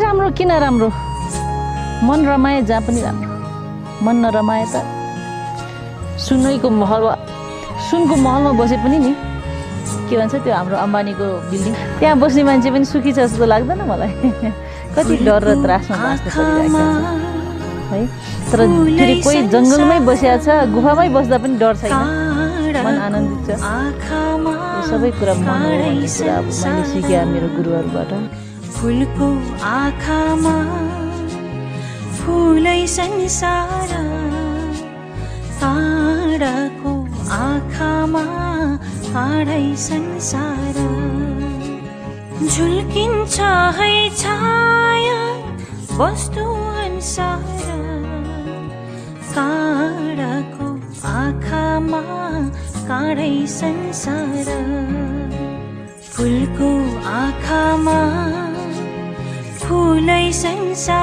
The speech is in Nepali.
राम्रो किन राम्रो मन रमाए जहाँ पनि राम्रो मन नरमाए त सुनको महलमा बसे पनि नि के भन्छ त्यो हाम्रो अम्बानीको बिल्डिङ त्यहाँ बस्ने मान्छे पनि सुखी छ जस्तो लाग्दैन मलाई कति डर र त्रासमा बाँच्नु परिरहेको छ है तर फेरि कोही जङ्गलमै बसेको छ गुफामै बस्दा पनि डर छैन मन आनन्दित छ यो सबै कुरा मन हो भन्ने कुरा अब मैले सिकेँ मेरो गुरुहरूबाट फुलको आँखामा फुलै संसार काँडाको आँखामा काँडै संसार झुल्किन्छ है छाया वस्तु अनुसार काँडाको आँखामा काँडै संसार फुलको आँखामा फुलै संसार